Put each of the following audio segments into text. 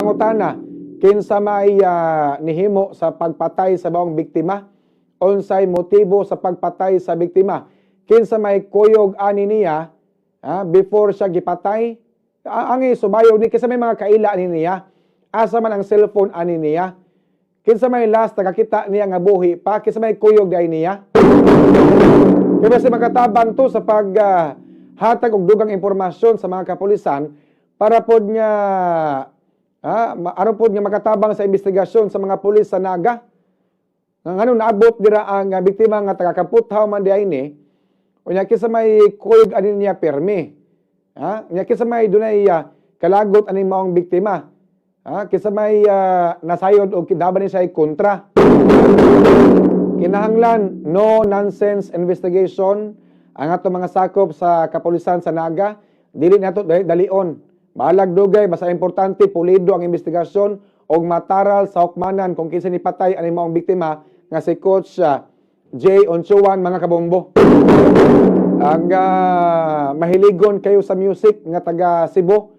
pangutana, kinsa may nihimo sa pagpatay sa maong biktima? Unsay motibo sa pagpatay sa biktima? Kinsa may kuyog ani niya before siya gipatay? Ang subayo ni, kinsa may mga kaila ani niya? Asa man ang cellphone ani niya? Kinsa may last nakakita niya nga buhi pa? Kinsa may kuyog diay niya? Kaya sa makatabang to sa pag hatag og dugang impormasyon sa mga kapulisan para pod nga aron pod nga makatabang sa investigasyon sa mga pulis sa Naga. Nga ngano naabot dira ang biktima nga taga Kamputhaw man diay ni, unya kinsa may kuyog ani niya permi? Ha? Unya kinsa may dunay kalagot ani maong biktima? Ha? Kinsa may nasayod og kidaban ni siya kontra? Kinahanglan no nonsense investigation ang ato mga sakop sa kapulisan sa Naga. Dili nato dalion. Bahalag dugay, basta importante pulido ang investigasyon og mataral sa hukmanan kung kinsa ni patay ani maong biktima nga si Coach Jay Onchuan, mga kabombo. Ang mahiligon kayo sa music nga taga Cebu,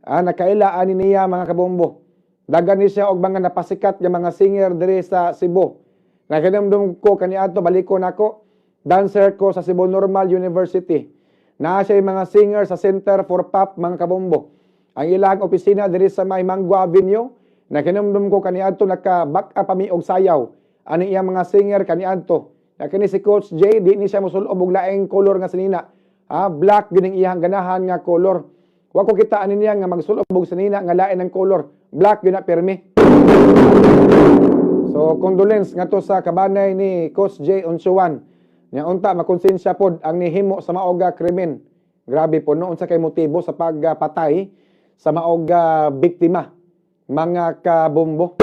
nakaila ani niya, mga kabombo. Dagan ni siya og mga napasikat nga mga singer diri sa Cebu. Nakinumdum ko kaniadto, balikon nako. Dancer ko sa Cebu Normal University. Naa siya mga singer sa Center for Pop, mga kabombo. Ang ilang opisina diri sa may Mango Avenue. Nakinumdum ko kaniadto, naka-back up mi og sayaw. Ani iyang mga singer kaniadto. Na kini si Coach J, di ni siya mosulob og laing color nga sinina. Black gyud ang iyang ganahan nga color. Wa ko kita ani niya nga magsulob og sinina nga lain ang color. Black gyud na pirmi. So condolence ngadto sa kabanay ni Coach J Onsuan. Nya unta makonsensya pod ang nihimo sa maong krimen. Grabe po, no, unsa kay motibo sa pagpatay sa maong biktima, mga kabombo?